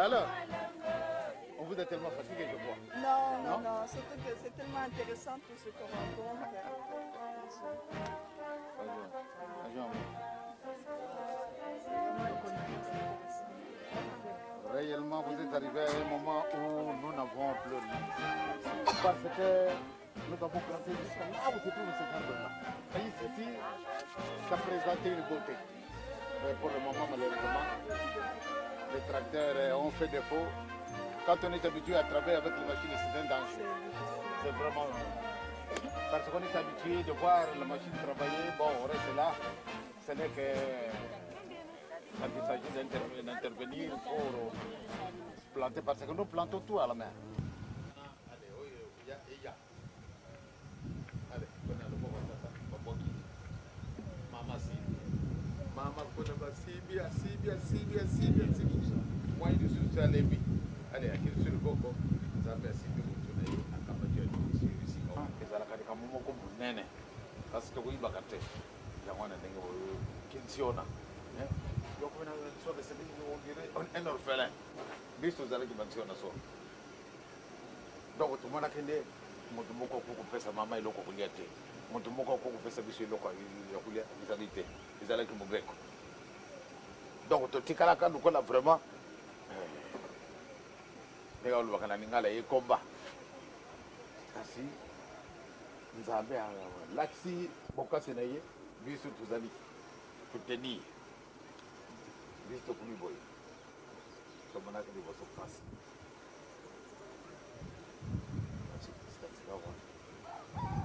Alors, on vous a tellement fatigué, je crois. Non, non, non, surtout que c'est tellement intéressant tout ce qu'on raconte. Bonjour. Bonjour. C'est vraiment une conférence intéressante. Réellement, vous êtes arrivé à un moment où nous n'avons plus rien. Parce que nous avons planté jusqu'à là où se trouve ce jardin-là. Et ici, ça présentait une beauté. Mais pour le moment, malheureusement, les tracteurs ont fait défaut. Quand on est habitué à travailler avec les machines, c'est un danger. C'est vraiment. Parce qu'on est habitué de voir la machine travailler, bon, on reste là. Ce n'est que quand il s'agit d'intervenir pour planter, parce que nous plantons tout à la main. Mama kuna basimbi asimbi asimbi asimbi asimbi mwai lisusu alembi ale akili sur loboko nzambe asimbi motu na ye akamati yo esika ezalaka likambo moko monene kasi tokoyibaka te yango wana ndenge kinsiona un orphelin biso tozalaki bansiona so donc tomonaki nde moto moko akoki kopesa mama eloko kolia te moto moko akoki kopesa biso eloko ya kolia ezali te ezalaki mobeko donc totikalaka lokola vraiment ndenge alobaka na lingala ye komba kasi nzambe alakisi bokasi na ye biso tozali kotenir biso tokomi boye tomonaki liboso mpasi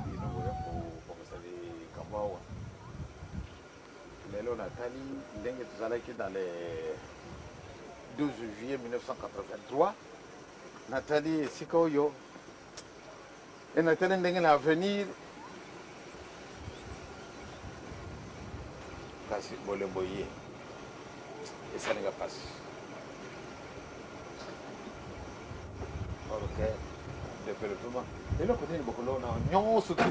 bino boya kobongisa likambo awa lelo natali ndenge tozalaki dans le 12 juillet 1983 natali esika oyo e natali ndenge na avenir kasi bolembo ye esalinga mpasi ok developpement eloko nini bokolona nyonso tu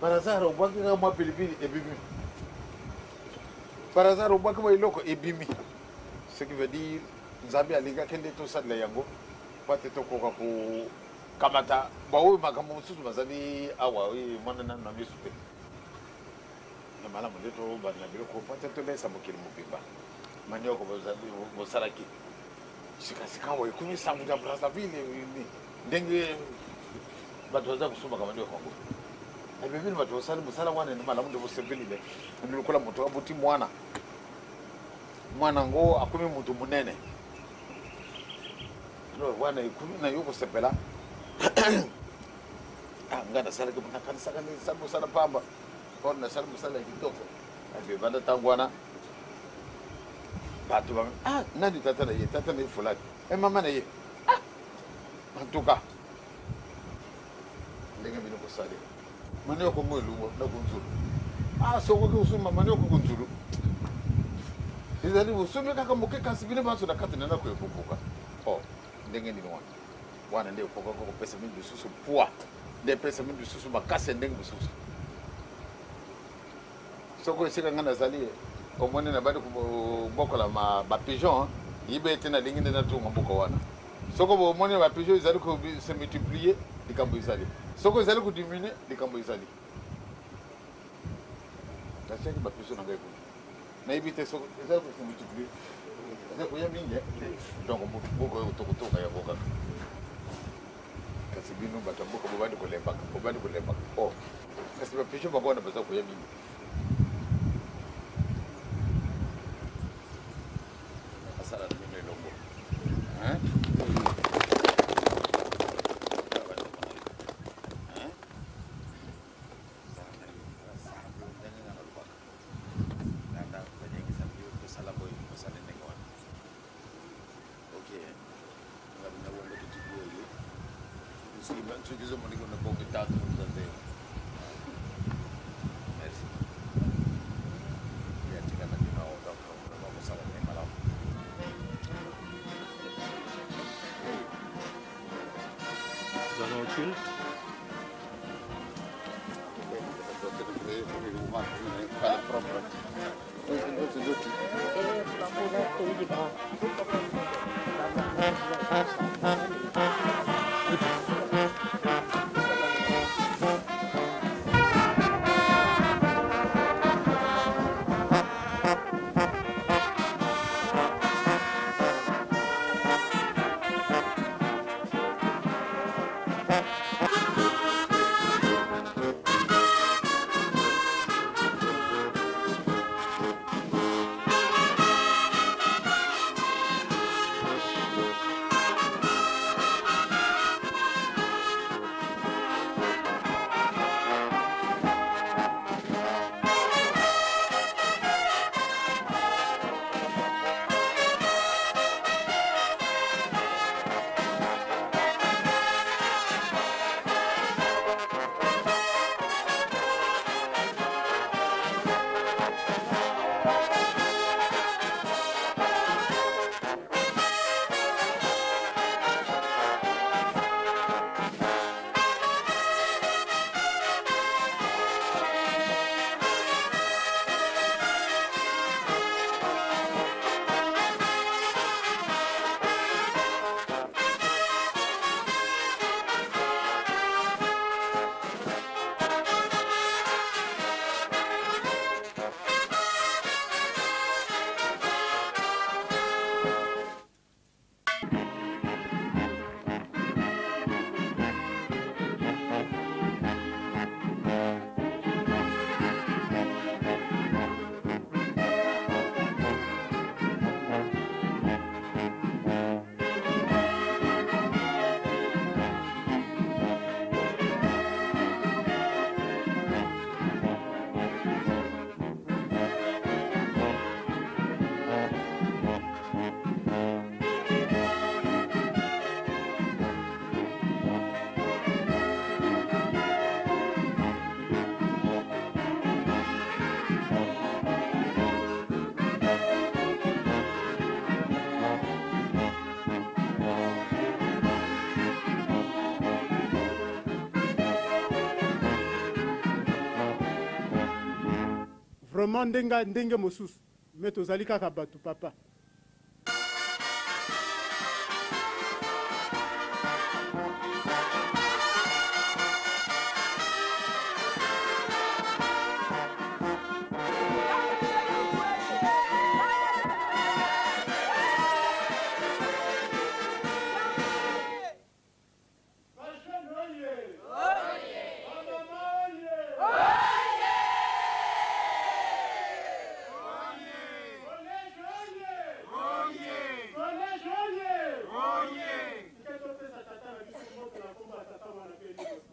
par hasard obwaki kaka mwa pilipili ebimi par hasard obwaki mwa eloko ebimi ce qui veut dire nzambe alingaki nde tosalela yango mpo ete tokoka kokamata baoyo makambo mosusu bazali awa oyo emonana nanu na miso te na malamu nde tobanda biloko mpo ete tolesa mokili mobimba manioko bosalaki sikasika awa ekomi sango ya brazzaville ndenge bato baza kosumbaka manioko yango ebebini bato basali mosala wana ene malamu nde bosepeli le lokola moto aboti mwana mwana yango akomi moto monene alors wana ekomi na yo kosepela ah, ngai nasalaki nakanisaka nasali mosala pamba or nasali mosala ya kitoko ebanda ntango wana bato ba ah nani tata na ye tata na ye fulani e mama na ye ah en tout cas ndenge bino kosali manioko ngo elungwa na kunzulu ah sokoki kosomba manioko kunzulu ezali bosombi kaka moke kasi bino banso na kati na ndako ekokoka o oh, ndenge nini wana wana nde ekokaka kopesa mingi lisusu poids nde epesa mingi lisusu makasi ya ndenge mosusu soki esika ngai nazali omoni nabandi kobokola bapigeon yiba ete nalingi nde natunga mboka wana soko bomoni bapigeon ezali se multiplier likambo ezali soko ezali kodiminue likambo ezali natiaki bapigeon na ngai kuna nayebi te soko ezali kose multiplier ezali koya mingi donc mboka oyo tokotonga yango kaka kasi bino bato ya mboka bobandi kolembaka bobandi kolembaka o oh. kasi bapigeon bango wana baza koya mingi asala na bino elongo Nous avons un culte. Vraiment ndenga ndenge mosusu mais tozali kaka bato papa.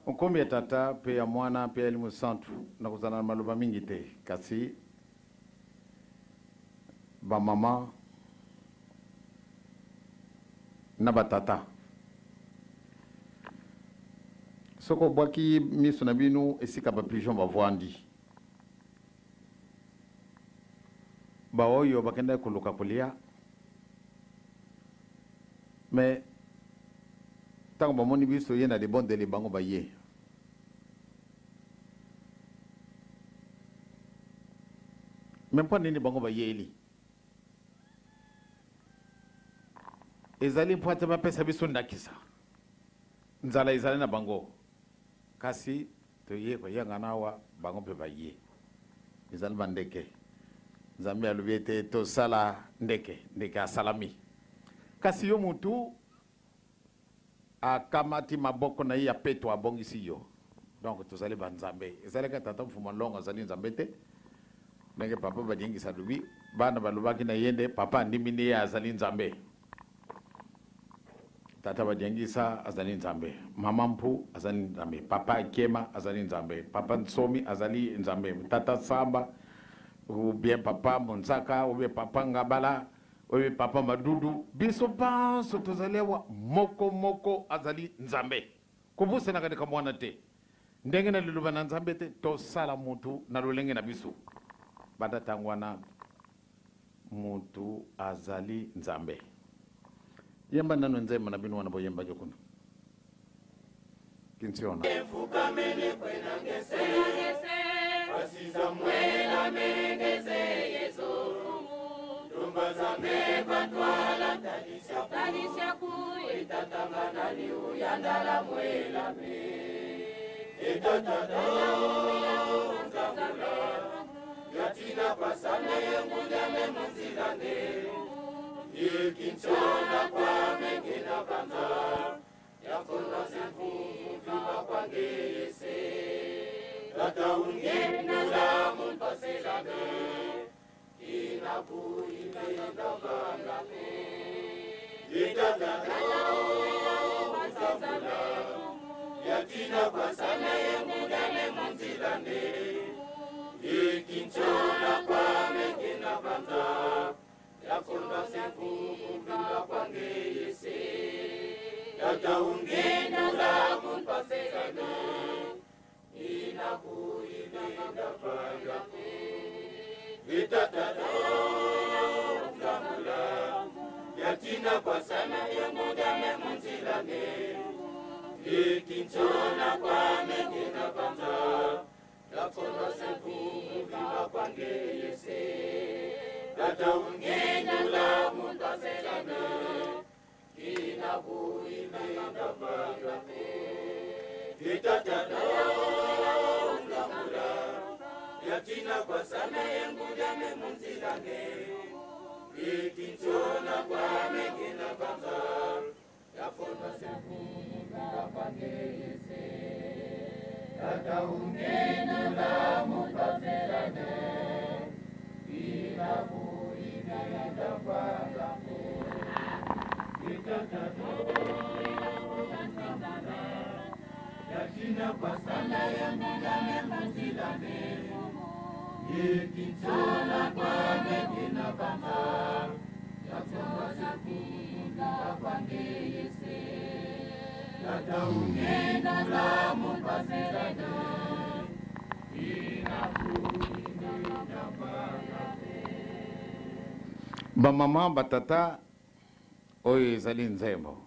Nkombo ya Tata mpe ya Mwana mpe ya Elimo Santu. Nakozala na maloba mingi te, kasi bamama na batata, soki obwaki miso na bino esika ba pigeon bavwandi, baoyo bakendaki koluka kolia, mais ntango bamoni biso ye na libondeli, bango baye. Mais mpo nini bango bayeli? Ezali mpo ete bapesa biso ndakisa. Nzala ezali na bango, kasi toye koyangana awa, bango mpe baye. Ezali bandeke. Nzambe alobi ete tosala ndeke, ndeke asalami. Kasi yo mutu akamati maboko na ye ya peto, abongisi yo. Donc tozali banzambe. Ezalaki tata Mfuma Longo azali nzambe te. Ndenge papa Badiengisa alobi, bana balobaki na ye nde papa andimi nde ye azali nzambe. Tata Badiengisa azali nzambe, mama Mpu azali nzambe, papa Akema azali nzambe, papa Nsomi azali nzambe, tata Samba ou bien papa Monzaka ou bien papa Ngabala ou bien papa Madudu, biso banso tozali awa, moko moko azali nzambe. Kobusanaka likambo wana te. Ndenge na liloba na Nzambe te tosala mutu na lolenge na biso. Banda ntango wana mutu azali nzambe. Yemba nano nzembo na bino wana boyembaki kuna. Kinsiona. Bamama, batata, oyo ezali nzembo.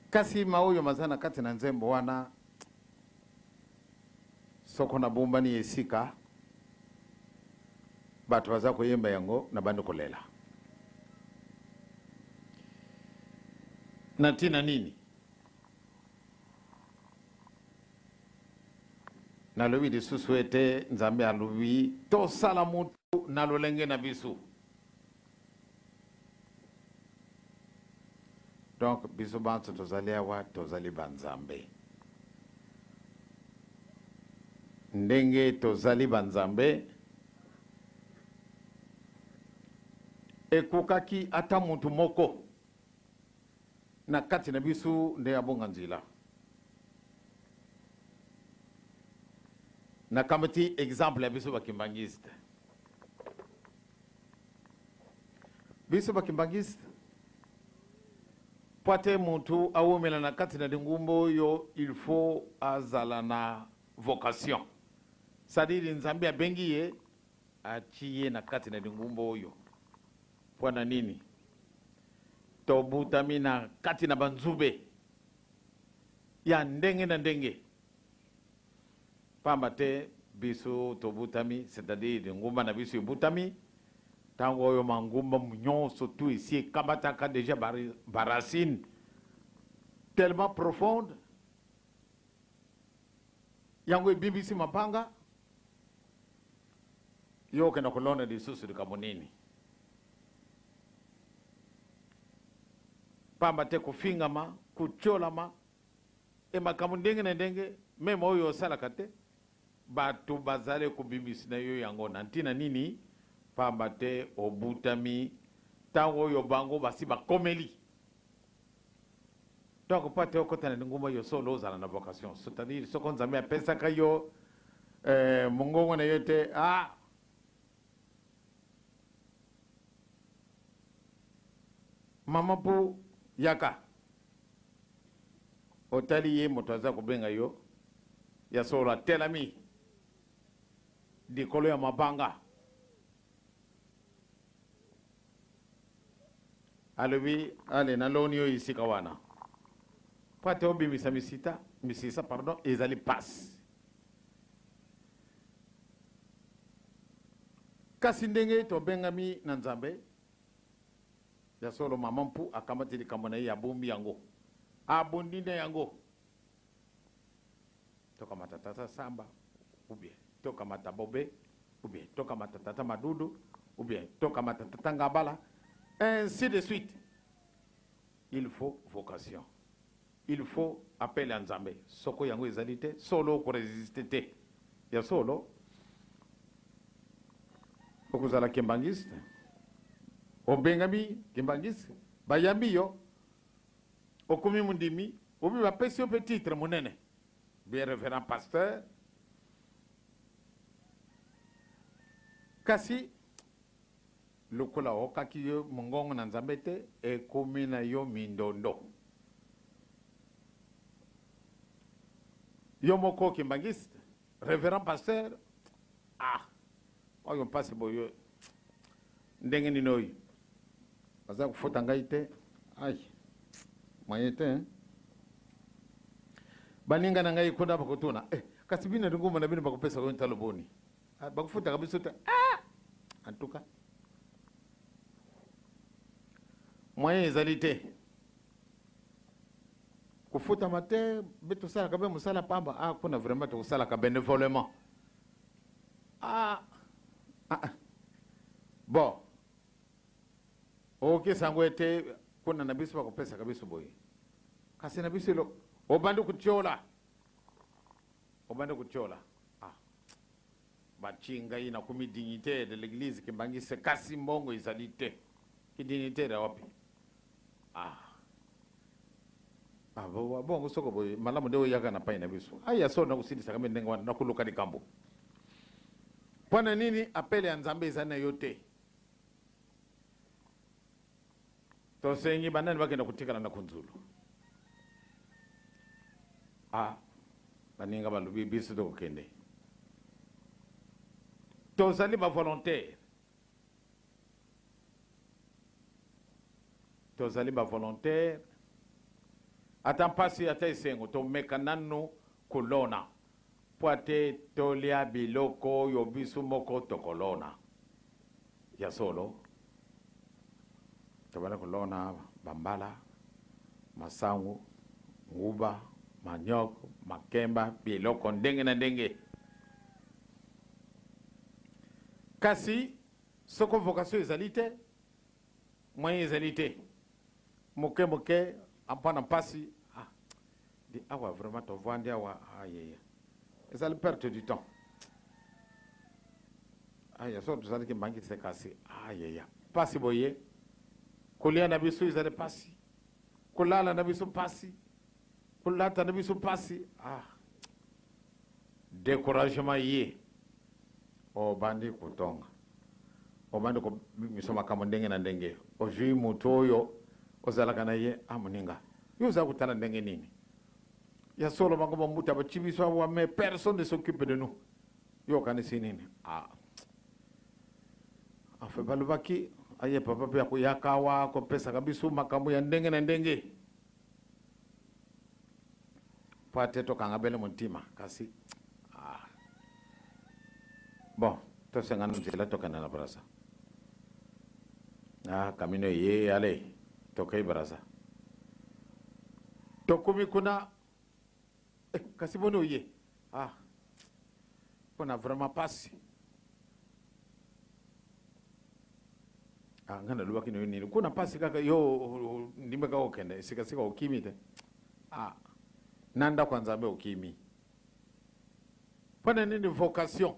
Kasi ma oyo maza na kati na nzembo wana, soko nabombani esika bato baza koyemba yango, nabandi kolela. Na ntina nini? Nalobi lisusu ete Nzambe alobi tosala mutu na lolenge na biso. Donc biso banso tozali awa, tozali banzambe. Ndenge tozali banzambe, ekokaki ata mutu moko na kati na biso nde abonga nzela. Nakamati exemple ya biso bakimbangiste. Biso bakimbangiste, po ate mutu awumela na kati na lingumba oyo, il faut azala na vocation. C'est-à-dire Nzambe abengi ye, atie ye na kati na lingumba oyo. Po na nini? Tobutami na kati na banzube ya ndenge na ndenge. Pamba te biso tobutami, c'est-à-dire lingumba na biso ebutami, tango oyo mangumba nyonso tout esi ekamataka déjà ba racine tellement profonde, yango ebimisi mabanga, yo okenda kolona lisusu likambo nini? Pamba te kofingama, kotiolama, e makambo ndenge na ndenge, meme oyo osalaka te, bato bazali kobimisi na yo yango na ntina nini? Pamba te obutami ntango oyo bango basi bakomeli. Donc po ate okota na lingomba yo solo ozala na vocation, c'est-à-dire soko Nzambe apesaka yo mongongo na yo te, ah, mama po yaka, otali ye moto aza kobenga yo ya solo, atelami likolo ya mabanga, alobi ale naloni yo esika wana po ate obimisa misita, misisa pardon, ezali pasi. Kasi ndenge tobengami na Nzambe, ya solo mama Mpu akamati likambo na ye abombi yango, abundi na yango. Tokamata tata Samba ou bien tokamata Bobe ou bien tokamata tata Madudu ou bien tokamata tata Ngabala, ainsi de suite. Il faut vocation, il faut appel ya Nzambe. Soko yango ezali te, solo okoresiste te. Ya solo okozala kimbanguiste, obengami kimbanguiste, bayambi yo, okomi mondimi, obi bapesi yo mpe titre monene, bien révérend pasteur. Kasi lokola okaki yo mongongo na Nzambe te, ekomi na yo mindondo. Yo moko kimbanguiste, révérend pasteur, ah, oyo mpasi boye ndenge nini oyo baza kofuta ngai te, ai moyen te, hein? Baninga na ngai kuna bakotuna, eh, kasi bino lingomba na bino bakopesaka yo ntalo boni? Ah, bakofutaka biso te. Ah! En tout cas moyen ezali te, kofutama te, mpe tosalaka mpe mosala pamba. Ah, kuna vraiment tokosalaka bénévolement. Ah, ah, ah. Bon, okokisa yango ete kuna na biso bakopesaka biso boye, kasi na biso elo obandi kotiola, obandi kotiola. Ah, batie ngai nakomi dignitaire de l'église kimbanguiste, kasi mbongo ezali te. Ki dignitaire ya wapi? Ah, ah, bongo soko boye malamu nde oyaka na pai na biso. Aya so nakosilisaka mpe ndenge wana nakoluka likambo. Mpo na nini appel ya Nzambe ezali na yo te? Tosengi banani bakenda kotikala na kunzulu. Ah, baninga balobi biso tokokende, tozali bavolontaire, tozali bavolontaire. Ata mpasi ata esengo, tomeka nanu kolona mpo ate tolia biloko oyo biso moko tokolona. Ya solo tobanda kolona bambala, masangu, nguba, maniok, makemba, biloko ndenge na ndenge. Kasi soko vocation ezali te, moyen ezali te, moke moke mpona mpasi. Ah, di awa vraiment tovandi awa, ayeye, ezali perte du temps. Aya so tozalaki mbangisi, kasi ayeya mpasi boye, kolia na biso ezali mpasi, kolala na biso mpasi, kolata na biso mpasi. Ah, découragement ye, obandi kotonga, obandi kobimisa makambo ndenge na ndenge. Ozwi moto oyo ozalaka na ye, ah, moninga, yo oza kotala ndenge nini? Ya solo bango bambuta batie biso awa, mais personne ne s'occupe de nous. Yo okanisi nini? Ah, enfin balobaki aye papa mpe akoyaka awa kopesaka biso makambo ya ndenge na ndenge po ate tokanga bele motima. Kasi ah, bon, tosenga na nzela tokende na Braza. Ah, kamino ye, ale tokei Braza, tokomi kuna, eh, kasi boni oye? Ah, mpona vraiment pasi. Ah, ngai nalobaki na yo nini? Kuna pasi kaka, yo ndimbe kaka okende esikasika, okimi te. Ah, na ndako ya Nzambe okimi mpona nini? Vocation.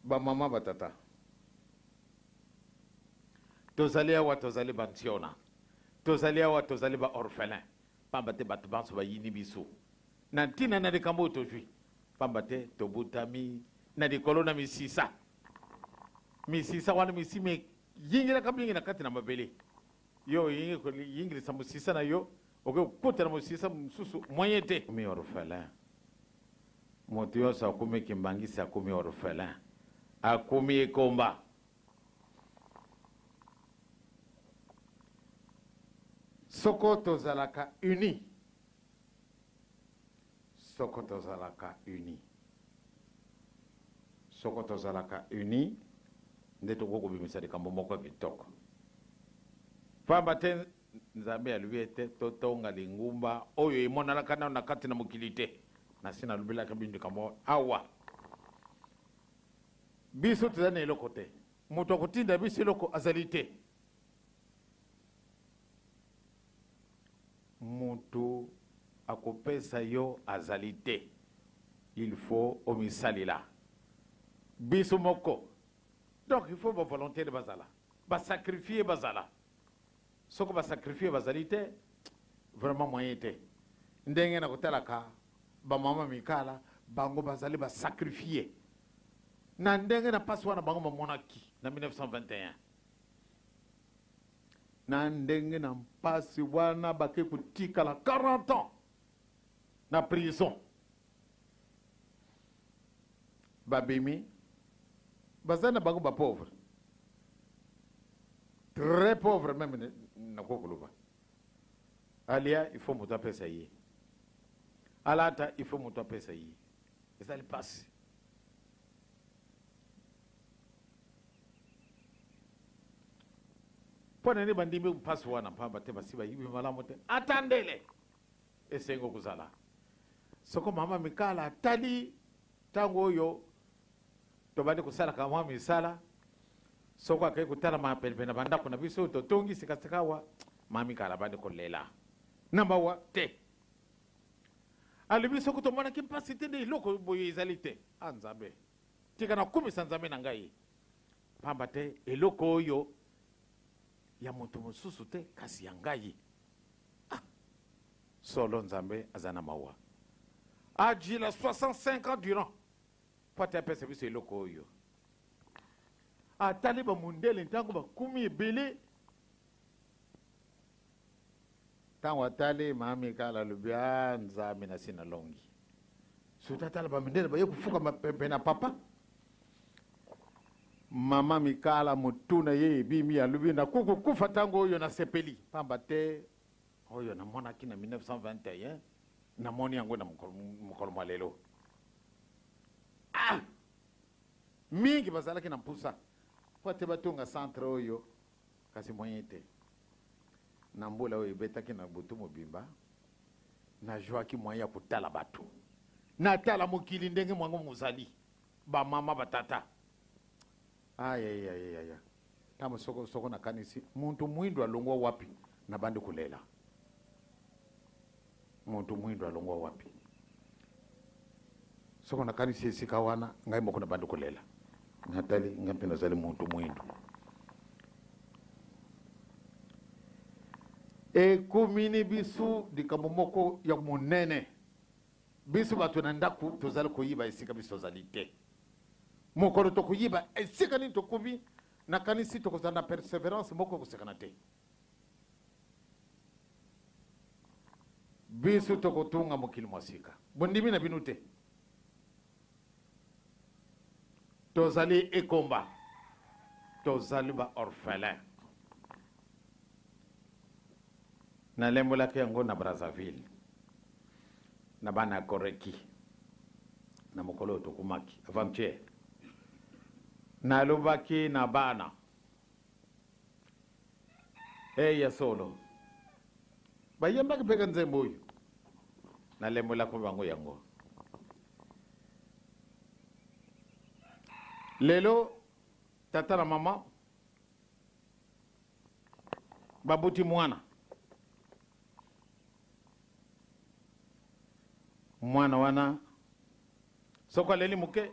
Bamama, batata, tozali awa, tozali bantiona, tozali awa, tozali baorphelin, pamba te bato banso bayini biso na ntina na likambo oyo tozwi, pamba te tobutami na likolo na misisa. Misisa wana misima eyingelaka mingi na kati na mabele. Yo oyingi koyingilisa mosisa na yo, okoki kokota na mosisa mosusu, moyen te. Akomi orphelin. Moto nyonso akomi kimbangisi, akomi orphelin, akomi ekomba. Soko tozalaka uni, soko tozalaka uni, Soko tozalaka uni nde tokoki kobimisa likambo moko ya kitoko. Pamba te Nzambe alobi ete totonga lingumba oyo emonanaka nano na kati na mokili te. Nasi nalobelaka bino likambo awa. Biso tozali na eloko te. Moto akotinda biso eloko azali te. Mutu akopesa yo azali te il faut omisalela biso moko donc il faut ba volontaire bazala ba sacrifier bazala soko ba sacrifier bazali te vraiment moyen te ndenge na kotalaka ba mama mikala bango bazali ba sacrifier na ndenge na pasi wana bango bamonaki na 1921. Na ndenge na mpasi wana bake kotikala 40 ans na prison, babimi baza na bango ba pauvre, très pauvre meme nakoki koloba. Alia il faut moto apesa ye, alata il faut moto apesa ye, ezali mpasi. Mpo na nini bandimi mpasi wana? Mpamba te basi bayibi malamu te. Ata ndele esengo kozala soko mama Mikala atali ntango oyo tobandi kosalaka mwa misala, soko akei kotala mapenepene na bandako na biso oyo totongi sikasika awa, mama Mikala abandi kolela na mawa te. Alobi soko tomonaki mpasi te nde eloko boye ezali te. A Nzambe, tika nakumisa Nzambe na ngai. Pamba te eloko oyo ya moto mosusu te, kasi ya ngai. Ah! Solo Nzambe aza na mawa. Ajila 65 ans durant mpo ate apesa biso eloko oyo. Atali bamundele ntango bakumi ebele. Ntango atali mami kala alobi, ah Nzambe nasi nalongi. Surtout atala bamindele baye kofukama pembe na papa. Mama Mikala motu na ye ebimi, alobi nakoki kokufa ntango oyo nasepeli, pamba te oyo namonaki na 1921 namoni yango na mokolo mwa lelo. Ah! Mingi bazalaki na mpusa mpo ete batonga centre oyo, kasi moyen te. Na mbula oyo ebetaki na butu mobimba, najuaki moyen ya kotala bato. Natala mokili ndenge mwango mozali, ba mama, ba tata. Ayayayaya, ntango soko soko nakanisi muntu mwindu alongwa wapi, nabandi kolela. Muntu mwindu alongwa wapi? Soko nakanisi esika wana, ngai moko nabandi kolela. Natali, ngai mpe nazali muntu mwindu. Ekomini biso likambo moko ya monene. Biso bato na ndako tozali koyiba esika biso tozali te. Mokolo tokoyiba esika nini tokomi, nakanisi tokozala na perseverance moko kosekana te. Biso tokotonga mokili mwa sika. Bondimi na bino te? Tozali ekomba, tozali ba orphelin. Nalembolaki yango na Brazzaville na bana ya Koreki na mokolo oyo tokomaki avant-hier. Nalobaki na bana Hey, ya solo bayembaki mpe ka nzembo oyo nalembolaki bango yango. Lelo tata na mama baboti mwana, mwana wana soko aleli moke,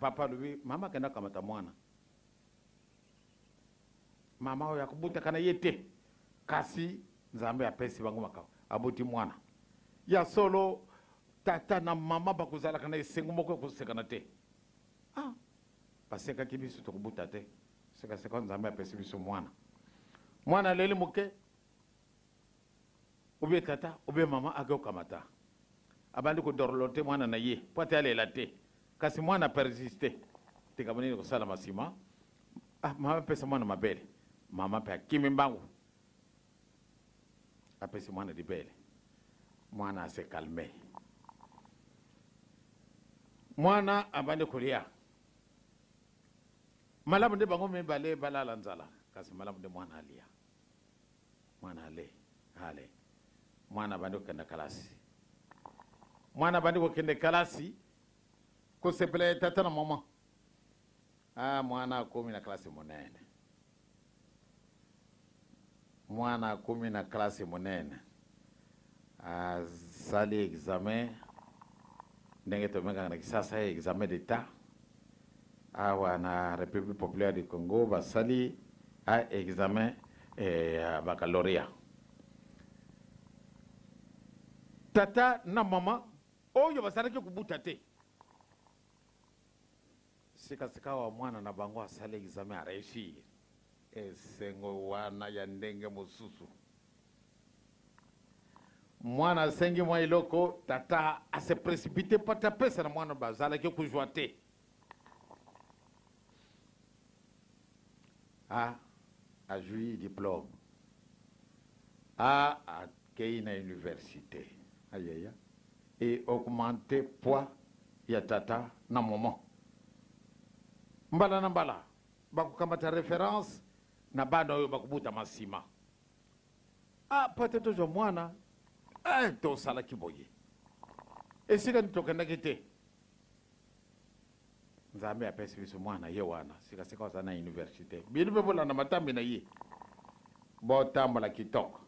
papa alobi mama akenda kamata mwana. Mama oyo akobutaka na ye te, kasi Nzambe apesi bango makambo, aboti mwana. Ya solo tata na mama bakozalaka na esengo moko ya kosekana te. Ah, basekaki biso tokobuta te. Sekaseka Nzambe apesi biso mwana. Mwana aleli moke, obie tata obie mama ake kokamata. Abandi kodorlote mwana na ye mpo ate alela te. Kasi mwana persiste. Likambo nini kosalama nsima? Ah, mama apesa mwana mabele. Mama mpe akimi mbangu, apesi mwana libele. Mwana ase calme. Mwana abandi kolia. Malamu nde bango mibale balala nzala, kasi malamu nde mwana alia. Mwana ale, ale. Mwana abandi kokenda kalasi. Mwana abandi kokende kalasi, kosepela ya tata na mama. Ah, mwana akomi na klase monene. Mwana akomi na klase monene. Asali examen ndenge tobengaka na Kisasa examen d'etat. Awa na Republique populaire du Congo basali a examen ya baccalaureat. Tata na mama oyo bazalaki kobuta te. Sika-sikawa mwana na bango asali examen a reussir. Esengo wana ya ndenge mosusu. Mwana asengi mwa eloko, tata a se precipiter mpo ete apesa na mwana bazalaki kozwa te. A azwi diplome. A akei na universite. Ayaya. E augmenter poids ya tata na maman. Mbala na mbala bakokamata reference na bana oyo bakobotama nsima. Ah, mpo ete tozwa mwana, eh, tosalaki boye. Esika nini tokendaki te? Nzambe apesi biso mwana ye wana, sikasika aza na universite. Bino mpe bolanda matambe na ye, botambola kitoko.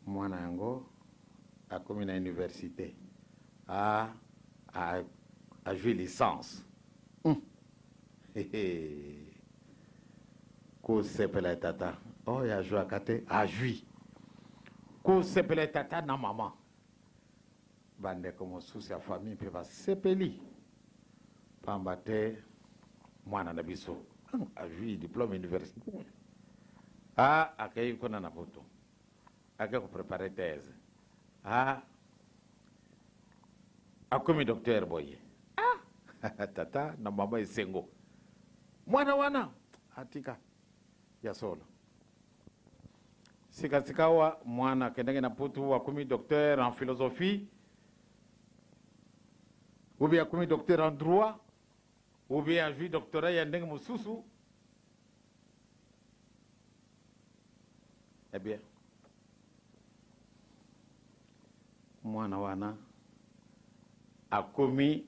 Mwana yango akomi na universite, a, a, azwi licence. Hum. Kosepela ya tata oyo azwaka te azwi. Kosepela ya tata na mama. Bandeko mosusu ya famille mpe basepeli pamba te mwana na biso azwi diplome universitaire. Ah, akei kuna na poto, ake koprepare thèse. Ah, akomi docteur boye. Ah, tata na mama esengo. Mwana wana atika ya solo. Sikasikawa mwana akendaki na Poto, akomi docteur en philosophie ou bien akomi docteur en droit ou bien azwi doctorat ya ndenge mosusu. Eh bien, mwana wana akomi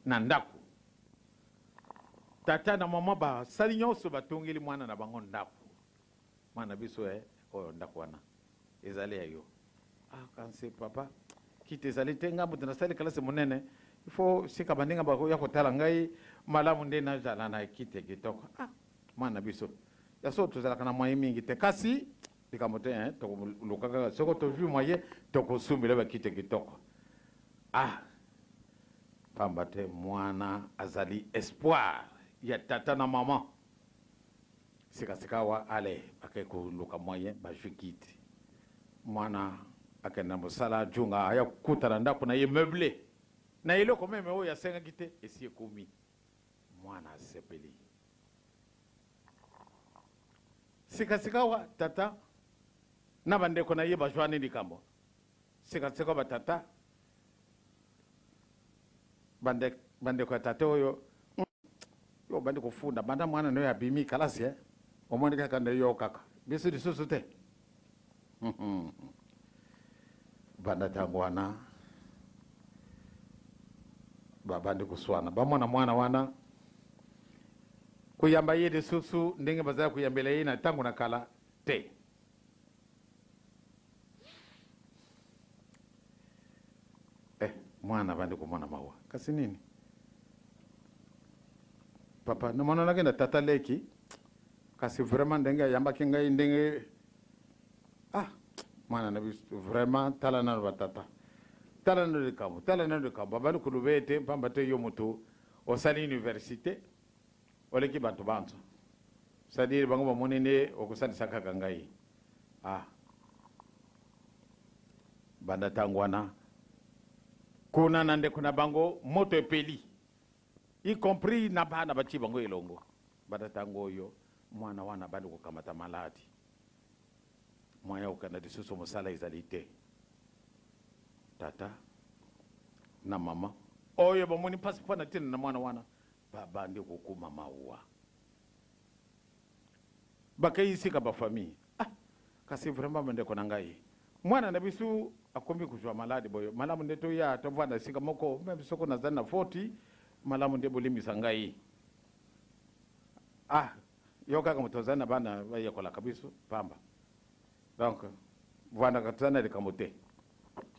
na ndako. Tata na mama basali nyonso, batongeli mwana na bango ndako. Mwana biso eh, oyo ndako wana ezali ya yo. Ah, kanse papa, kiti ezali te, ngai moto nasali kalasi monene, il faut sika baninga bakoya kotala ngai malamu nde nazala na kiti ya kitoko. Ah, mwana biso, ya solo tozalaka na moyen mingi te, kasi likambo te, eh, tokoluka kaka soko tozwi moyen tokosumbela bakiti ya kitoko. Ah, pamba te mwana azali espoir ya tata na mama. Sikasikawa ale bakei koluka moyen, bazwi kiti. Mwana akende na mosala, junga aya kokuta na ndako na ye meuble na eloko meme oyo asengaki te esi ekomi. Mwana asepeli. Sikasikawa tata na bandeko na ye bazwani likambo. Sikasikawa batata bandeko ya tata oyo yo obandi kofunda banda mwana nayo abimi kalasi eh? Omoni kaka nde yo kaka biso lisusu te. Banda ntango wana babandi koswana, bamona mwana wana koyamba ye lisusu ndenge bazali koyambela ye na ntango na kala te. Eh, mwana abandi komona mawa. Kasi nini? Papa, namonanaki na tata leki, kasi vraiment ndenge ayambaki ngai ndenge ah, mwana na biso vraiment tala nano batata. Tala nano likambo, tala nano likambo. Abandi koloba ete pamba te yo moto osali universite, oleki bato banso. C'est-à-dire bango bamoni nde okosalisa kaka ngai. Ah. Banda ntango wana kuna na ndeko na bango moto epeli, y compris na bana batie bango elongo. Banda ntango oyo mwana wana abandi kokamata maladi, moyen ya kokenda lisusu mosala ezali te. Tata na mama Oyo bamoni mpasi mpo na ntina na mwana wana, babandi kokoma mawa. Bakei sika ba famille. Ah, kasi vraiment bandeko na ngai, mwana na biso akomi kozwa maladi boye, malamu nde toya tovanda esika moko, meme soko nazali na foti, malamu nde bolimbisa ngai. Ah, yo kaka moto ozali na bana bayekolaka biso pamba. Donc, vandaka toza na likambo te.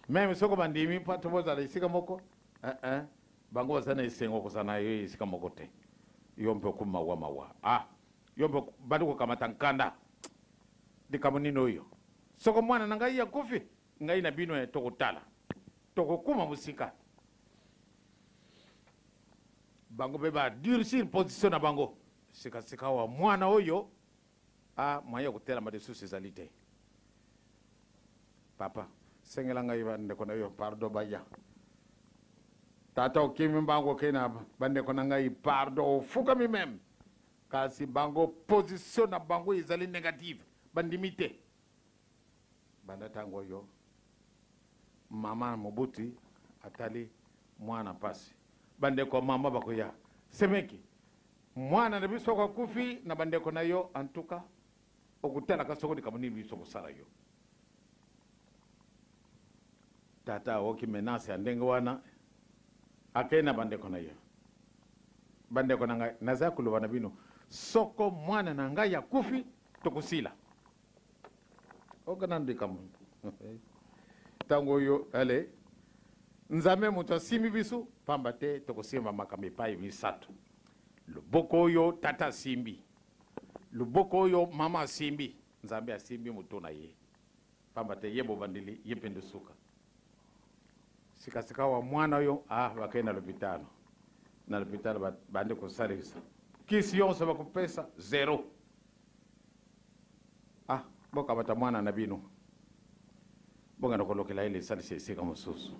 Meme soko bandimi mpo tobozala esika moko, eh, eh, bango baza na esengo kozala na yo esika moko te. Yo mpe okomi mawa mawa. Ah, yo mpe bandi kokamata nkanda. Likambo nini oyo? Soko mwana na ngai akufi, ngai na bino tokotala. Tokokuma mosika. Bango mpe ba durcir position na bango. Sikasika wa mwana oyo a moyen ya kotelama lisusu ezali te. Papa, sengela ngai bandeko na yo pardon baya. Tata okimi mbangu okei na bandeko na ngai pardon, ofukami meme. Kasi bango position na bango ezali negative, bandimi te. Banda tango oyo mama mobuti atali mwana pasi, bandeko ya mama bakoya semeki mwana na biso akufi na bandeko na yo, en tout cas okotalaka soko likambo nini biso kosala yo. Tata aoki menace ya ndenge wana, akei na bandeko na yo. Bandeko na ngai, naza koloba na bino, soko mwana na ngai akufi, tokosila. Oka nanu likambo ntango oyo, ale Nzambe moto asimbi biso pamba te, tokosimba makambo epai misato. Loboko oyo tata asimbi, loboko oyo mama asimbi, Nzambe asimbi moto na ye pamba te, ye bobandeli, ye mpe nde suka. Sikasika wa mwana oyo, ah, bakei na lopitalo. Na lopitalo bandi kosalisa kisi yonso bakopesa zero. Ah, bokamata mwana na bino, bongana kolokela ye lisalisi esika mosusu.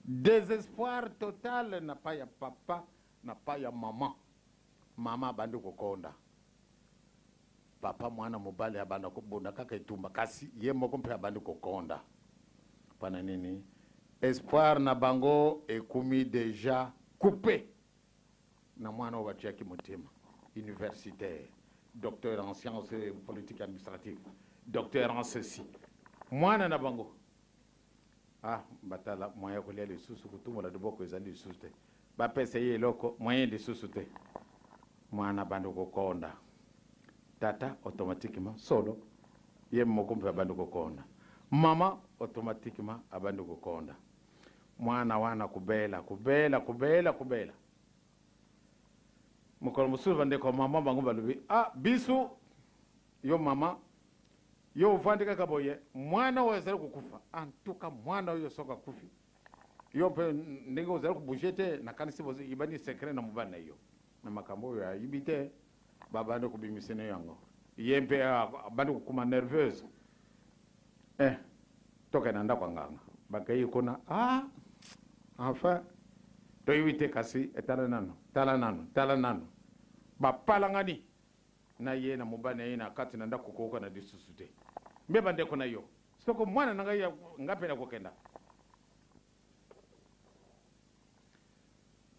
Désespoir total na pa ya papa, na pa ya mama. Mama abandi kokonda, papa mwana mobali abanda kobunda kaka etumba, kasi ye moko mpe abandi kokonda. Mpona nini? Espoir na bango ekumi deja coupé na mwana oyo batiaki motema, universitaire, docteur en sciences politiques administratives, docteur en ceci, mwana na bango. Ah, batala moyen ya kolia lisusu, kotumbola loboko ezali lisusu te, bapesa ye eloko moyen lisusu te. Mwana abandi kokonda, tata automatiquement solo ye moko mpe abandi kokonda, mama automatiquement abandi kokonda. Mwana wana kobela, kobela, kobela, kobela. Mokolo mosusu bandeko ya mama bango balobi, ah, biso yo mama yo ovandi kaka boye, mwana oyo azali kokufa. En tout cas mwana oyo soki akufi, yo mpe ndenge ozali kobouge te, nakanisi ibandi secret na mobali na yo na makambo oyo ayibi te, babandi kobimisa na yango, ye mpe abandi kokoma nerveuse. Eh, tokende na ndako ya nganga, bakei kuna, ah, enfin toyebi te, kasi etala nano, tala nano, tala nano, bapalangani na ye na mobali na ye na kati na ndako, koyoka na lisusu te. Mbe bandeko na yo, soko mwana na ngai nga mpe nakokenda.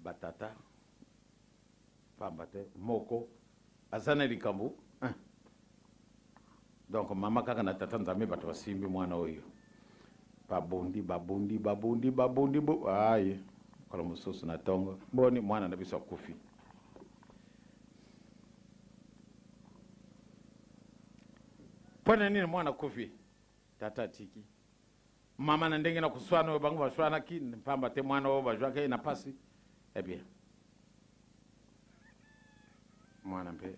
Batata pamba te moko aza na likambo, eh. Donc mama kaka na tata Nzambe bato basimbi mwana oyo, babundi, babundi, babundi, babundi bo aye. Mokolo mosusu na ntongo, boni mwana na biso akufi? Mpo na nini mwana akufi? Tata atiki mama na ndenge na koswana oyo bango baswanaki pamba te, mwana oyo bazwaki ye na pasi. Eh bien, mwana mpe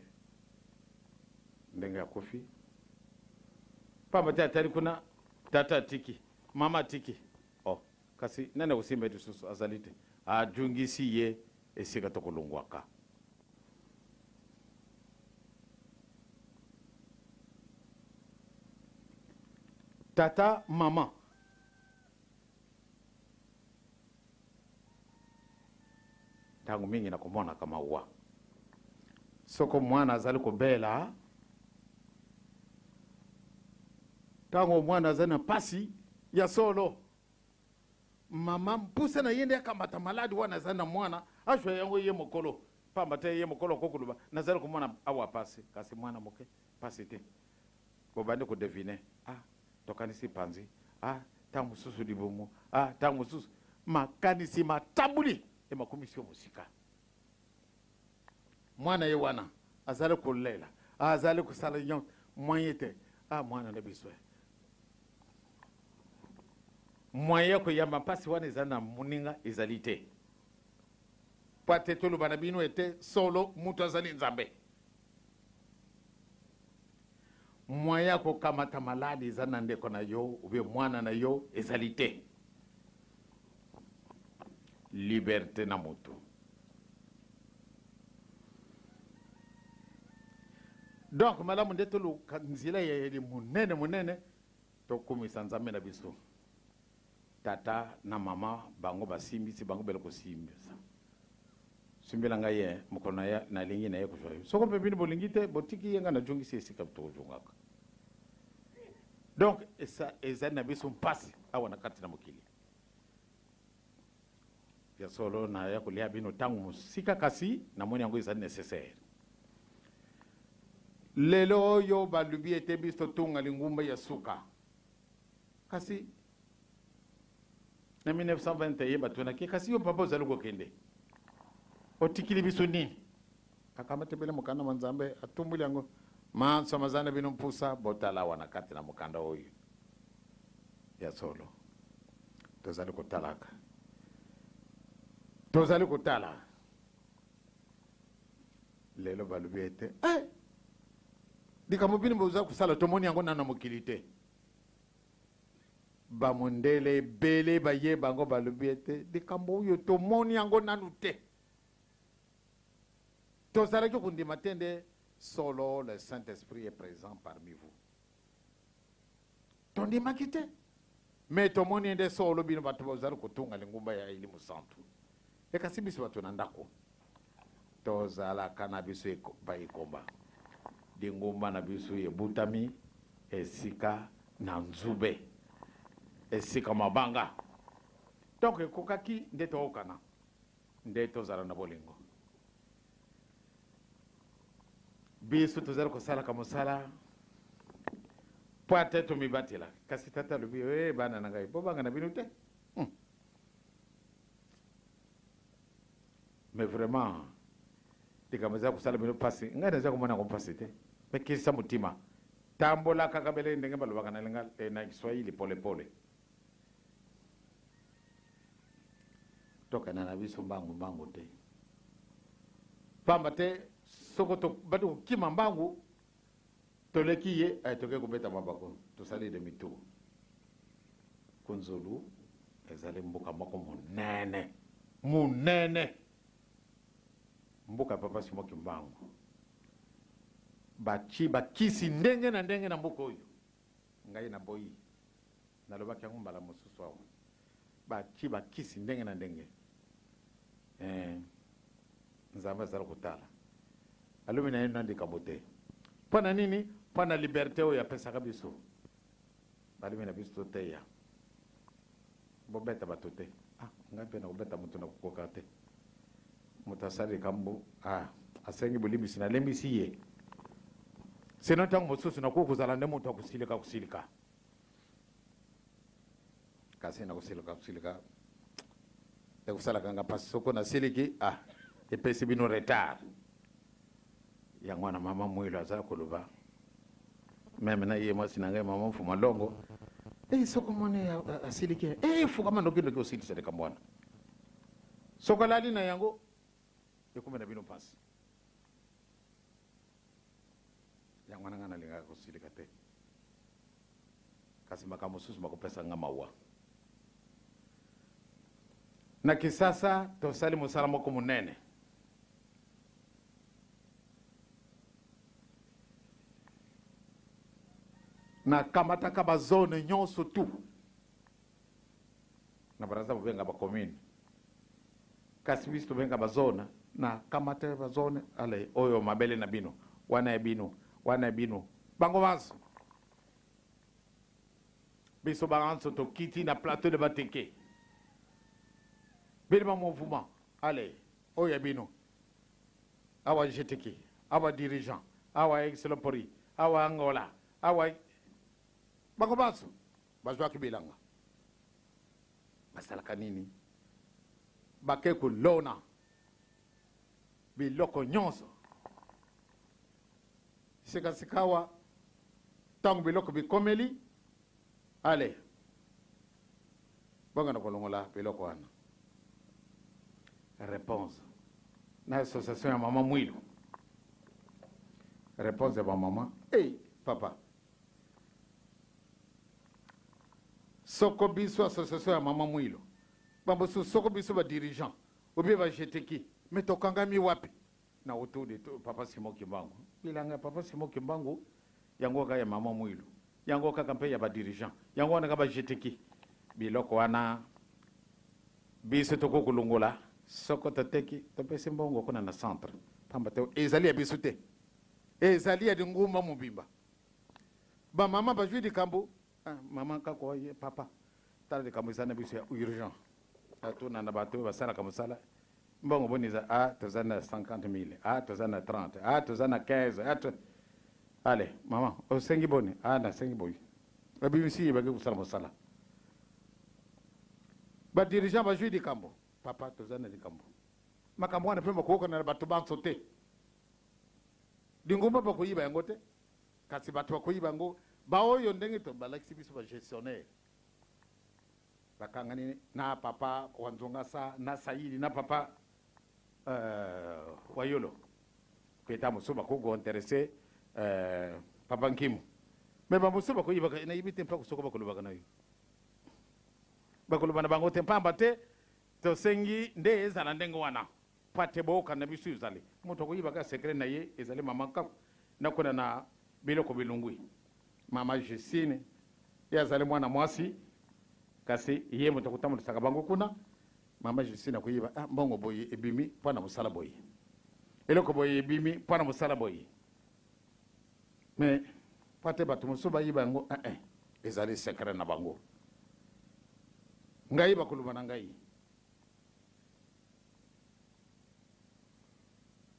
ndenge akufi pamba te, atali kuna, tata atiki, mama atiki. Oh, kasi nani akosimba ye lisusu? Azali te. Ajungisi ye esika tokolongwaka. Tata, mama, ntango mingi nakomonaka mawa soko mwana azali kobela, ntango mwana azali na mpasi ya solo. Mama mposa na ye nde akamata maladi wana aza na mwana, azwa yango ye mokolo. Pamba te ye mokolo akoki koloba, Nazali komona awa pasi, kasi mwana moke pasi te. Bobandi ko deviner, ah, tokanisi panzi, ah, tango mosusu libumu, ah, tango mosusu. Makanisi matamboli e makomisi yo mosika. Mwana ye wana azali kolela, azali kosala nyonso, moyen te. Ah, mwana na biso. Moyen ya koyamba mpasi wana eza na moninga ezali te. Mpo ete toloba na bino ete solo moto azali Nzambe. Moyen ya kokamata maladi eza na ndeko na yo ou bien mwana na yo ezali te. Liberte na moto. Donc malamu nde toluka nzela ya yeli monene monene tokumisa Nzambe na biso. Tata na mama bango basimbisi bango bele kosimbisa. Simbela ngai ye mokolo na ya nalingi na ye kozwa yo. Soko mpe bino bolingi te botiki ye ngai najongisi esika tokozongaka. Donc esa ezali na biso mpasi awa na kati na mokili. Ya solo naya kolia bino ntango mosika kasi namoni yango ezali necessaire. Lelo oyo balobi ete biso totunga lingumba ya suka. Kasi na 1921 batunaki kasi yo papa ozali kokende otikili biso nini? Akamati bele mokanda mwa Nzambe atumbuli yango manso maza na bino mpusa botala awa na kati na mokanda oyo. Ya solo tozali kotalaka, tozali kotala lelo balobi ete eh, likambo bino boza kosala tomoni yango nano na mokili te. Bamondele ebele baye bango balobi ete likambo oyo tomoni yango nanu te. Tozalaki kondima te nde solo le Saint-Esprit est présent parmi vous. Tondimaki te. Mais tomoni nde solo bino bato bozali kotunga lingomba ya Elimo Santu. Ekasi biso bato na ndako tozalaka na biso baekomba. Lingomba na biso ebutami esika na nzube, esika mabanga. Donc ekokaki nde tookana, nde tozala na bolingo. Biso tozali kosalaka mosala mpo ate tomibatela. Kasi tata alobi, e bana na ngai, bobanga na bino te. Mais vraiment likambo eza kosala bino mpasi, ngai naza komona yango mpasi te. Mais kisa motima, tambola kaka bele ndenge balobaka na lingala, eh, na Kiswahili polepole. Tokenda na biso mbangu mbangu te, pamba te soko tobandi kokima mbangu toleki ye, eh, toke kobeta mabako, tosali demi tour. Kunzulu ezali mboka moko monene monene, mboka ya Papa Simon Kimbangu. Batie bakisi ndenge na ndenge na mboka oyo. Ngai naboyi, nalobaki yango mbala mosusu awa. Batie bakisi ndenge na ndenge. Eh, Nzambe azali kotala. Alobi na ye na likambo te. Mpo na nini? Mpo na liberte oyo apesaka biso. Balobi na biso toteya. Bobeta bato te. Ah, ngai mpe nakobeta moto nakokoka te. Moto asali likambo, ah, asengi bolimbisi, nalembisi ye. Sino ntango mosusu nakoki kozala nde moto akosilika kosilika. Kasi nakosilika kosilika ekosalaka nga mpasi soko nasiliki, ah, epesi bino retard. Yango wana mama Mwilo aza koloba meme na ye mwasi na ngai mama Mfuma Longo, eh, soko moni asiliki, eh, fukama noki noki osilisa likambo wana. Soko alali na yango ekomi na bino mpasi. Yango wana ngai nalingaka kosilika te, kasi makambo mosusu makopesa nga mawa. Na Kisasa tosali mosala moko monene. Nakamataka ba zone nyonso tout na Brazza bobenga ba commune, kasi biso tobenga ba zone. Nakamata ba zone, ale oyo mabele na bino, wana ya bino, wana ya bino, bango banso biso banso tokiti na plateau de Bateke. Belema mouvement, allez, oyo ya bino. Awa GTK, awa dirigeant, awa ex-Lopori, awa Angola, awa bango banso bazwaki bilanga. Basalaka nini? Bake kolona biloko nyonso. Sikasikawa ntango biloko bikomeli, allez, bongana kolongola biloko wana. Réponse na association ya mama Mwilu, réponse ya bamama: "Hey, papa, soko biso association ya mama Mwilu, bamosusu, soko biso badirigeant obie bajeteki, me tokangami wapi na autour de papa Simon Kimbangu? Bilanga ya papa Simon Kimbangu yango kaka ya mama Mwilu, yango kaka mpe ya badirigeant, yango wana kaka bajeteki. Biloko wana biso tokoki kolongola. Soko toteki, topesi mbongo kuna na centre, pamba te ezali ya biso te, ezali ya lingumba mobimba." Bamama bazwi likambo. Ah, mama kako ye papa, tala, likambo eza na biso ya urgent. Atuna na bato oyo basalaka mosala: mbongo boni eza? A toza na 50 000, a toza na 30, a toza na 15, a to... Ale mama, osengi boni? A nasengi boye. Babimisi ye, bake kosala mosala. Badirigeant bazwi likambo: "Papa, toza na likambo." Makambo wana mpe bakokokana na bato banso te. Lingomba bakoyiba yango te, kasi bato bakoyiba yango baoyo ndenge to balakisi biso bagestionnaire bakangani na papa Wanzongasa na Saidi na papa Wayolo. Mpe ta mosusu bakoki kointéresser papa Nkimu, me bamosusu bakoyibaka, nayebi te. Mpa soko bakolobaka na yo, bakoloba na bango te, pamba te tosengi nde ezala ndenge wana, pa te bookana biso. Ezali moto akoyibaka secret na ye, ezali mama Nkaku. Nakona na biloko bilungwi, mama Justine, ye azali mwana mwasi, kasi ye moto akotambolisaka bango kuna. Mama Justine akoyeba: ah, mbongo boye ebimi mpo na mosala boye, eloko boye ebimi mpo na mosala boye. Me mpo te bato mosusu bayiba yango, eh, eh, ezali secret na bango. Ngai bakoloba na ngai.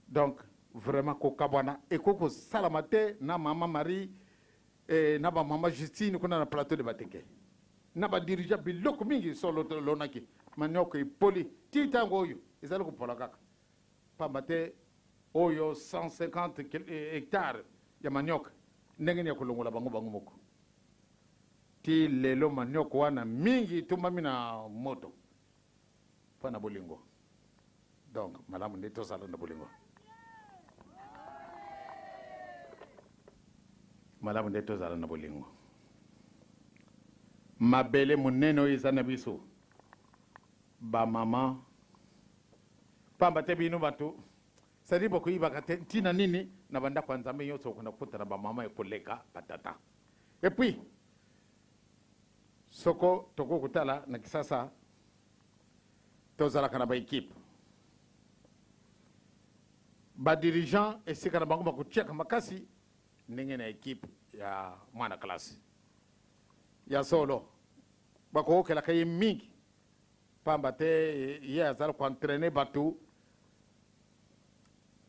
Donc vraiment, kokabwana ekoki kosalama te na mama Marie na bamama Justine kuna na plateau de Bateke na badirigeant. Biloko mingi solo tolonaki, manioko epoli ti ntango oyo, ezali kopola kaka, pamba te oyo 150 hectare ya manioc, ndenge nini ya kolongola bango bango moko? Ti lelo manioko wana mingi etumbami na moto mpo na bolingo. Donc malamu nde tozala na bolingo, malamu nde tozala na bolingo. Mabele monene oyo eza na biso bamama, pamba te bino bato sadi bokoyibaka te. Ntina nini na bandako ya Nzambe nyonso okenda kokutana bamama ekoleka batata? Et puis soko tokoki kotala na Kisasa, tozalaka na baéquipe badirigeant, esika na bango bakotiaka makasi ndenge na équipe ya mwana classe ya solo, bakokokelaka ye mingi, pamba te ye azala koentraîner bato.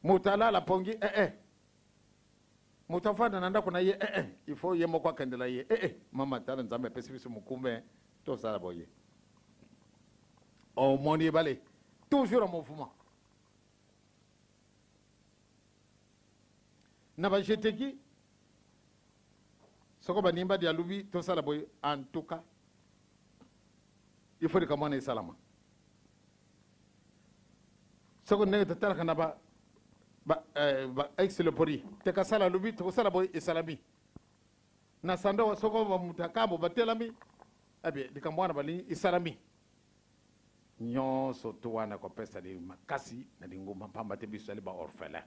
Moto alala pongi, eh, eh. Moto afanda na ndako na ye, eh, eh. Il faut ye moko akendela ye: eh, eh. Mama, tala, Nzambe apesi biso mokumbe, tosala boye. Omoni, ebale toujours en mouvement na bajeteki. Soko banimba dia lubi, tosala boye. En tout cas, il faut likambo wana esalama. Soko ndenge totalaka na ba ex lepori tekasala lubi, tokosala boye, esalami na sando. Soko bamutu akambo batelami abie, likambo wana balingi esalami nyonso to wana kopesa makasi na lingomba, pamba te biso ezali baorphelin.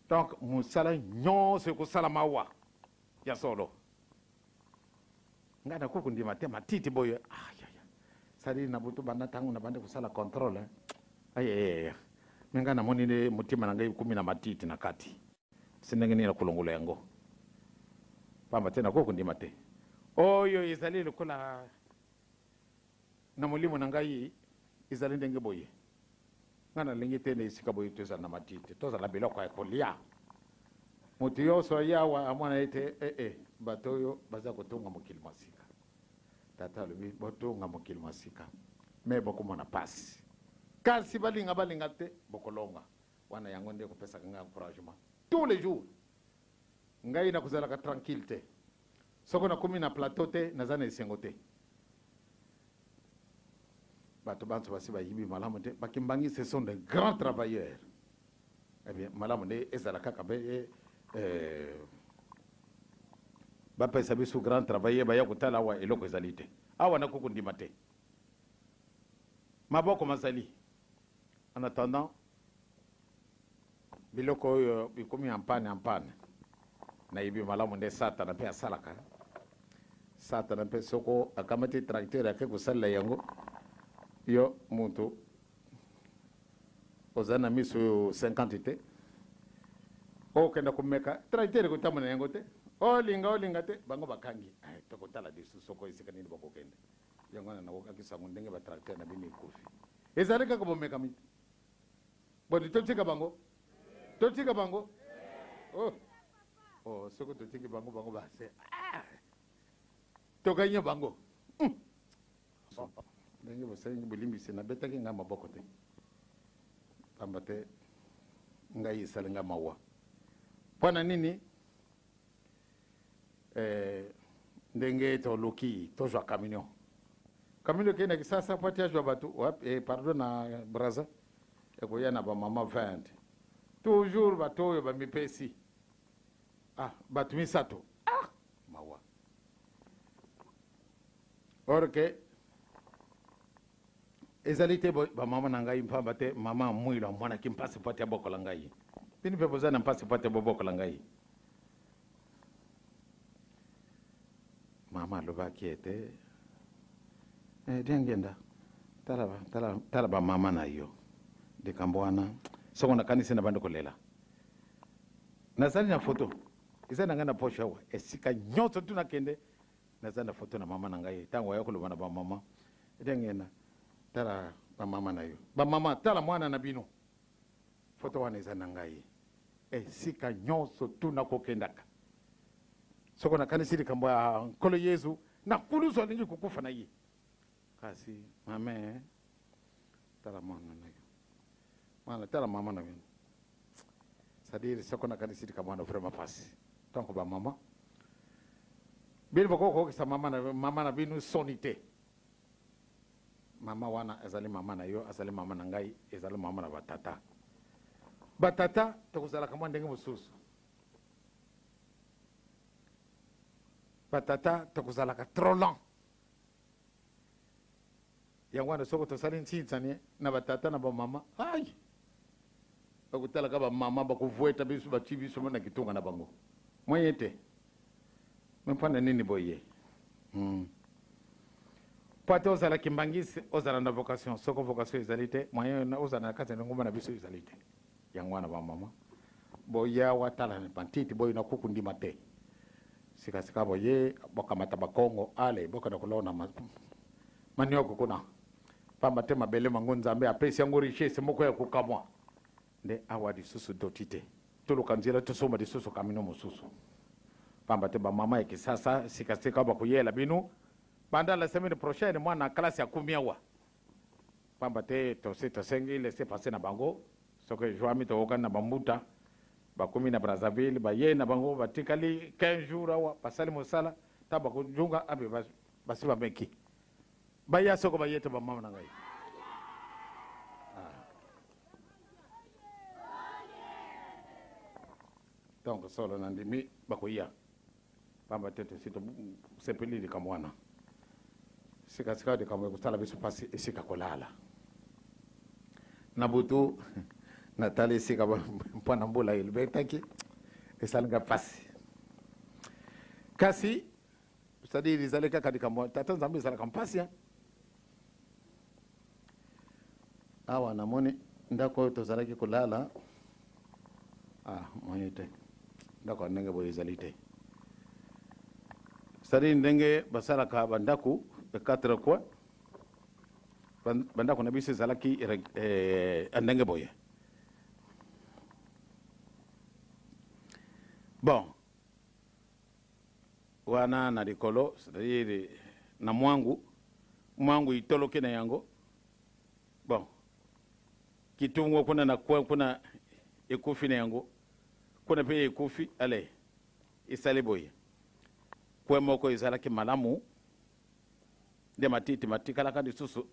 Donc mosala nyonso ekosalama awa ya solo. Ngai nakoki kondima te matiti boye. Sali na butu, banda ntango na bandi kosala contrôle, ayeyeye, me ngai namoni nde motema na ngai ekomi na matiti na kati. Se ndenge nini na kolongola yango? Pamba te nakoki kondima te oyo ezali lokola na molimo na ngai. Ezali ndenge boye. Ngai nalingi te na esika boye tozala na matiti, tozala biloko ya kolia. Moto nyonso aye awa amona ete ee eh, eh, bato oyo baza kotonga mokili mwa sika. Tata alobi botonga mokili mwa sika, me bokomona pasi, kasi balinga balinga te bokolonga. Wana yango nde ekopesaka ngai encouragement tous les jours. Ngai nakozalaka tranquille te soko nakomi na plateau te, naza na esengo te. Bato banso basi bayibi malamu te, bakimbangi ce sont des grands travailleurs. Eh bien, malamu nde ezala kaka be eh, bapesa biso grand travailleur baya kotala awa eloko ezali te awa nakoki kondima te maboko mazali. En attendant biloko oyo bikomi en panne en panne, nayebi malamu nde satana mpe asalaka. Satana mpe soko akamati tracteur ake kosalela yango, yo mutu oza na miso 50 te, okenda komeka tracteur ekotambola na yango te, olinga olinga te, bango bakangi. Tokotala lisusu soko esika nini bakokende. Yango wana nakokaki sango ndenge ba tracteur na bino ekufi. Ezali kaka bomekami te. Boni totika bango? Totika bango? Oh. Oh, soko totiki bango, bango base. Ah! Tokanya bango. Ndenge bosengi bolimbisi, nabetaki ngai maboko te. Pamba te ngai esali ngai mawa. Mpo na nini? Eh, ndenge toluki tozwa camion. Camion ekei na Kisasa po ati azwa bato wapi? Eh, pardon, na Brazza ekoya na bamama 20 toujours bato oyo bamipesi. Ah, bato misato. Ah, mawa. Or que ezali te bamama na ngai mpamba te mama Mwilo amonaki mpasi po ati abokola ngai. Bino mpe boza na mpasi po ati bobokola ngai. Mama alobaki ete eh, Diangenda, tala, tala, tala bamama na yo. Likambo wana soko nakanisi na bandi kolela. Nazali na foto eza na ngai na poche awa, esika nyonso tu nakende naza na foto na mama na ngai. Ntango aya koloba na bamama, Diangenda, tala bamama na yo, bamama tala mwana na bino, foto wana eza na ngai esika nyonso tu nakokendaka. Soko nakanisi likambo ya Nkolo Yezu na kulusu alingi kokufa na ye, kasi mame tala mwana na yo, mwana tala mama na bino. C'est-à-dire soko nakanisi likambo wana vraiment pasi. Donc bamama bino bokoki kokokisa mama na, mama na bino soni te. Mama wana azali mama na yo, azali mama na ngai, ezali mama na batata. Batata tokozalaka mwa ndenge mosusu. Batata tokozalaka trop lent. Yango wana soko tosali ntsinsani na batata na bamama, ai bakotalaka bamama bakovweta biso, batie biso na kitunga na bango moyen te. Me mpona nini boye? Po ate ozala kimbangisi, ozala na vocation. Soko vocation ezali te, moyen ozala na kati ya lingomba na biso ezali te. Yango wana bamama boya watala bantiti boyo na kuku ndima te. Sikasika boye bokamata bakongo ale bokenda kolona manioko kuna, pamba te mabele mango Nzambe apesi yango richesse moko ya kokamwa. Nde awa lisusu doti te, toluka nzela tosomba lisusu kamino mosusu, pamba te bamama ya Kisasa sikasika bakoyela bino banda la semaine prochaine mwana classe akumi awa, pamba te tosi tosengi laisser passer na bango. Soki ezwami tokokani na bambuta bakomi na Brazzaville, baye na bango batikali 15 jours awa, basali mosala ta bakozonga abe basi bameki baya. Soko baye te bamama na ngai. Donc solo na ndimi bakoya, pamba te tosi tosepeli likambo wana. Sikasika likambo ekosala biso mpasi esika kolala na butu. Natali esika mpo na mbula elobetaki, esalinga mpasi. Kasi c'est-à-dire ezali kaka likambo tata Nzambe ezalaka mpasi. Awa namoni ndako oyo tozalaki kolala. Ah, moni te ndako ya ndenge boye ezali te. C'est-à-dire ndenge basalaka bandako ya quatre coins. Bandako na biso ezalaki ndenge boye. Bon, wana na likolo, c'est-à-dire na mwangu, mwangu itoloki na yango. Bon, kitungo kuna na coin kuna ekufi na yango, kuna mpe ekufi. Ale esali boye, coin moko ezalaki malamu nde matiti matikalaka lisusu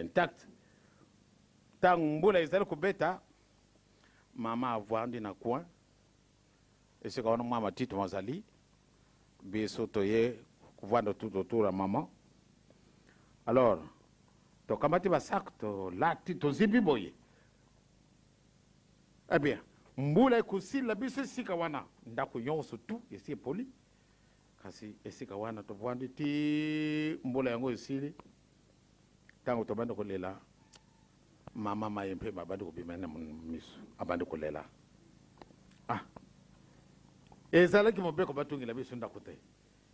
intact. Ntango mbula ezali kobeta, mama avandi na coin esika wana mwa matiti mazali, biso toye kovanda tout autour ya mama. Alors tokamati basac, tolati, tozimbi boye. Eh bien, mbula ekosila biso esika wana, ndako nyonso tu esi epoli, kasi esika wana tovandi ti mbula yango esili. Ntango tobandi kolela, mama maye mpe babandi kobima na miso, abandi kolela. Ah, ezalaki mobeko batungela biso ndako te,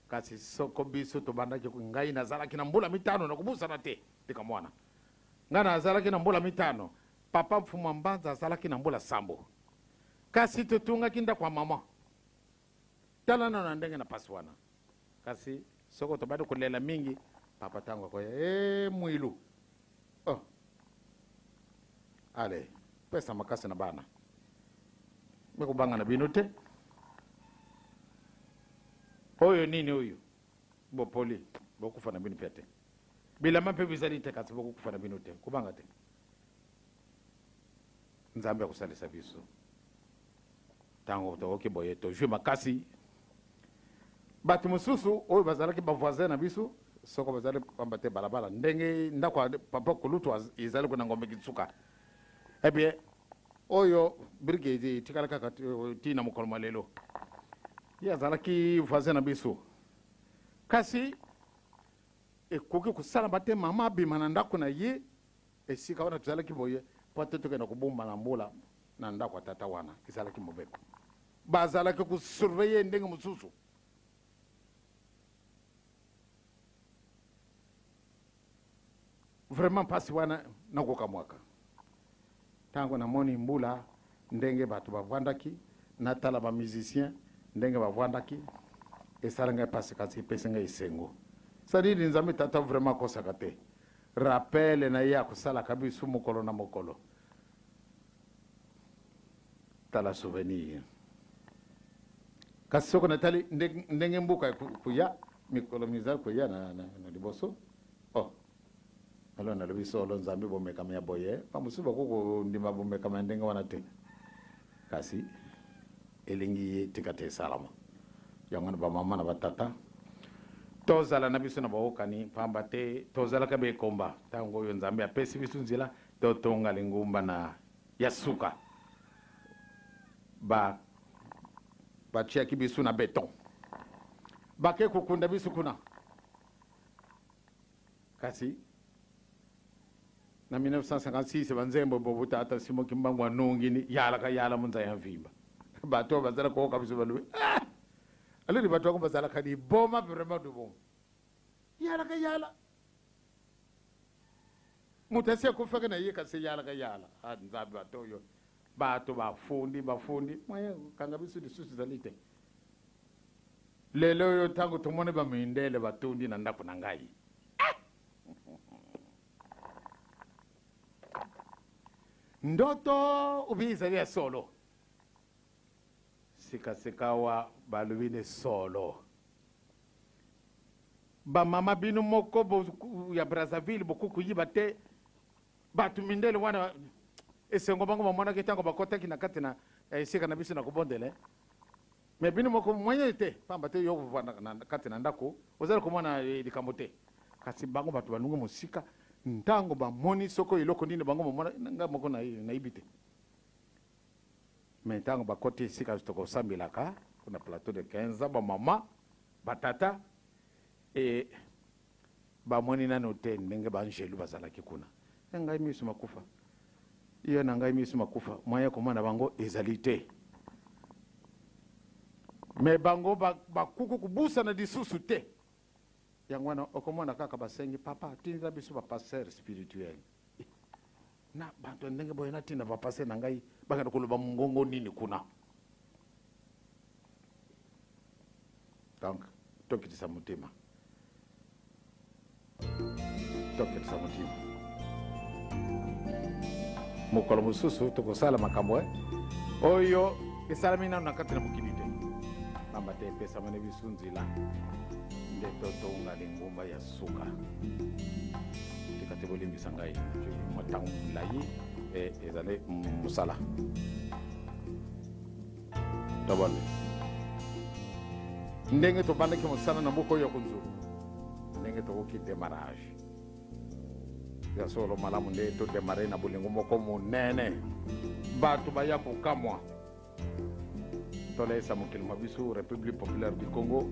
kasi soko biso tobandaki, ngai nazalaki na mbula 5, na kobusana te tika mwana, ngai nazalaki na mbula 5, papa Mfumu Mbanza azalaki na mbula 7, kasi totungaki ndako ya mama. Tala nano na ndenge na pasi wana, kasi soko tobandi kolela mingi, papa ntango akoya e mwilu, oh. Ale pesa makasi na bana, mikobanga na bino te. Oyo nini oyo bopoli, bokufa na bino mpe te, bilamba mpe bizali te, kasi bokokufa na bino te, kobanga te, Nzambe akosalisa biso. Ntango tokoki boye, tozwi makasi. Bato mosusu oyo bazalaki bavoisin na biso, soko bazali pamba te balabala ndenge ndako ya papa Kulutu ezali kuna Ngombe Kitsuka, eh bien oyo brigade etikala kaka ntina mokolo mwa lelo, ye azalaki voisin na biso. Kasi ekoki kosalama te mama abima na ndako na ye esika wana tozalaki boye mpo te tokenda kobomba na mbula na ndako ya tata wana. Ezalaki mobeko, bazalaki kosurveiller ndenge mosusu. Vraiment mpasi wana nakokamwaka ntango namoni mbula ndenge bato bavandaki, natala bamusicien ndenge bavandaki, esala ngai mpasi, kasi epesi ngai esengo. C'est-à-dire Nzambe Tata vraiment akosaka te, rappel na ye akosalaka biso mokolo na mokolo. Tala souvenir. Kasi soko natali ndenge mboka koya mikolo mizali koya na liboso, oh, alors nalobi solo Nzambe bomekama ya boye, bamosusu bakoki kondima bomekama ya ndenge wana te, kasi elingi ye tika te esalama yango. Na bamama na batata, tozala na biso na baokani, pamba te tozalaka bekomba. Ntango oyo Nzambe apesi biso nzela totonga lingumba na ya suka, batiaki biso na beton, bake kokunda biso kuna. Kasi na 1956 banzembo bobuta ata Simoki Mbangu anungini yalaka yala munza ya mvimba, bato oyo bazala koyoka biso balobi: "Ah! Aleli bato yango bazalaka liboma, vraiment liboma, yalaka yala, moto asi akufaka na ye, kasi yalaka yala." Ah, Nzambe, bato oyo, bato bafundi bafundi moyen kanga biso lisusu ezali te. Lelo oyo ntango tomoni bamindele batundi na ndako na ngai, ah! Ndoto obi ezali ya solo? Sikasika awa balobi ne solo. Bamama bino moko ya Brazzaville bokoki koyiba te. Bato mindele wana, esengo bango bamonaki ntango bakɔtaki na kati na esika na biso na kobondela. Me bino moko moyen te, pamba te yo kovanda na kati na ndako ozali komona likambo te, kasi bango bato balungi mosika, ntango bamoni soko eloko nini bango bamona, ngai moko nayebi te. Me ntango bakɔti esika tokosambelaka kuna plateau de 15 ans, bamama batata e bamoni nano te ndenge baangelu bazalaki kuna. E ngai miso makufa, yo na ngai miso makufa, moyen komona bango ezali te. Me bango bakuku kobusana lisusu te. Yango wana okomona kaka basengi papa tindela biso ba pasteur spirituel. Eh, na bato ya ndenge boye natinda ba pasteur na ngai bakenda koloba mongongo nini kuna? Donc tokitisa motema, tokitisa motema. Mokolo mosusu tokosala makambo eh, oyo esalami nano na kati na mokili te, pamba te epesamani biso nzela nde totonga lingomba ya suka. Tika te bolimbisa ngai soki mwa ntango molai eh, ezali mosala tobonde ndenge tobandaki mosala na mboka oyo ya konzulu, ndenge tokoki demarrage ya solo malamu nde todemare na bolingo moko monene, bato baya kokamwa. Tolesa mokili mwa biso, République populaire du Congo.